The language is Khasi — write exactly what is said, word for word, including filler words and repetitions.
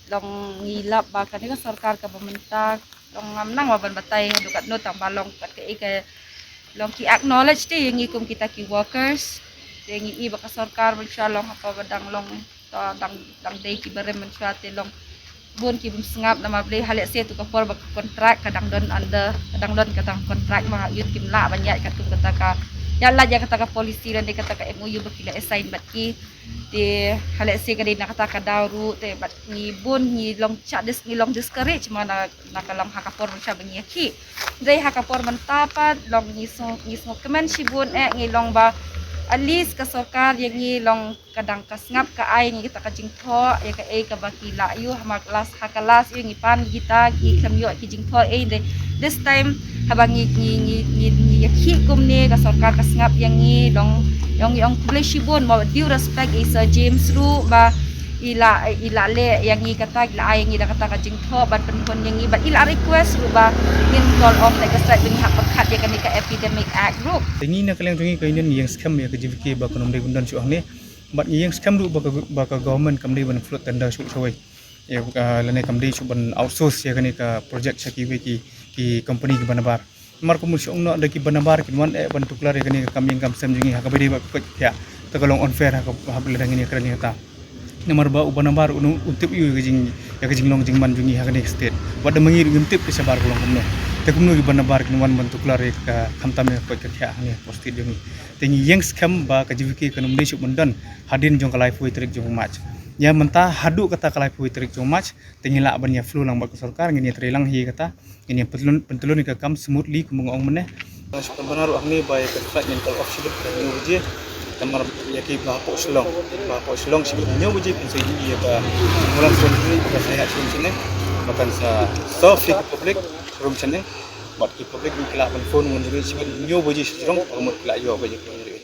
Long ngi lap ba kane ka sorkar kaba mynta long ngam nang ba ban batai haduh katno tang ba long kat ka ika long ki acknowledge te ïa ngi kum kita ki workers. Te ngi i ba ka sorkar mynshuwa long haka ba dang long ta dang dang dei ki barim mynshuwa te long bun ki bym sngap namar balei ha lehse tu ka por ba ka contract ka dang don under ka dang don kata ka contract ba ïoh kim lah ban ïaid katkum kata ka ïaid lait ïa kata ka policy lane kata ka M O U ba ki la assign bad ki. Te ha lehse ka dei na kata ka daw ruh te bad ngi bun ngi long cha dis ngi long discourage ma na na ka long ha ka por mynshuwa ba ngi ïakhih. Dei ha ka por mynta pat long ngi sngew ngi sngewkmen shibun eh ngi long ba at least ka sorkar ïa ngi long ka dang ka sngap ka ai ngi kita ka jingthoh ïa kaei kaba ki la ïoh ha ma ka last ha ka last ïoh ngi pan kita ki khlem ïoh ki jingthoh ei dei. This time haba ngi ngi ngi ngi ngi ïakhih kumne ka sorkar ka sngap ïa ngi long ïong ïong khublei shibun mo due respect i Sir James ruh ba i la i la leh ïa ngi kata i la ai ïa ngi da kata ka jingthoh ban pynhun ïa ngi bad i la request ruh ba ngin call off like ka strike ba ngi hap pyrkhat ïa kane ka Epidemic Act ruh. Te ngi na ka liang jong ngi ka union ngi ïeng skhem ïa ka J V K ba kan ym dei ban don shuh hangne. Bad ngi ïeng skhem ruh ba ka ba ka government kam dei ban float tender shuh shawei. Ïa ka lane kam dei shuh ban outsource ïa kane ka project sha kiwei ki ki company kiba nabar. Namar kumno shu ong noh da kiba nabar kin wan eh ban tuklar ïa kane ka kam ïing kam sem jong ngi ha kaba dei ba ka koit ka khiah. Te ka long unfair ha ka ha ba lada ngin ïakren ïa kata. Namar ba uba nabar un un tip ïa ka jing ïa ka jinglong jingman jong ngi ha kane ka state. Wat da ma ngi ruh ngim tip ka shabar ka long kumno. Te kumno kiba nabar kin wan ban tuklar ïa ka khamtam ïa ka koit ka khiah ha kane ka state jong ngi. Te ngi ïeng skhem ba ka J V K kan ym dei shuh ban don hadien jong ka laiphew wei tarik jong u March. Ïa mynta haduh kata ka laiphew wei tarik jong u March te ngi lah ban ïa flow lang bad ka sorkar ngin ïa trei lang hi kata. Ngin ïa pyntlun pyntlun ïa ka kam smoothly kumba nga ong mynne. Nga shu pynbna ruh hangne ba ïa ka strike ngin call off shibit ka hynñiew baje. Namar ïa ki ba hapoh Shillong ba hapoh Shillong shibit hynñiew baje pynshai ïa ka ambulance service ba ka sa ïaid shibit shane ba kan sa serve ïa ki public room shane. Bad ki public ruh ki lah ban phone wan ïa shibit hynñiew baje shajrong ba ka mut ki lah ïoh ba ïa ki wan ïa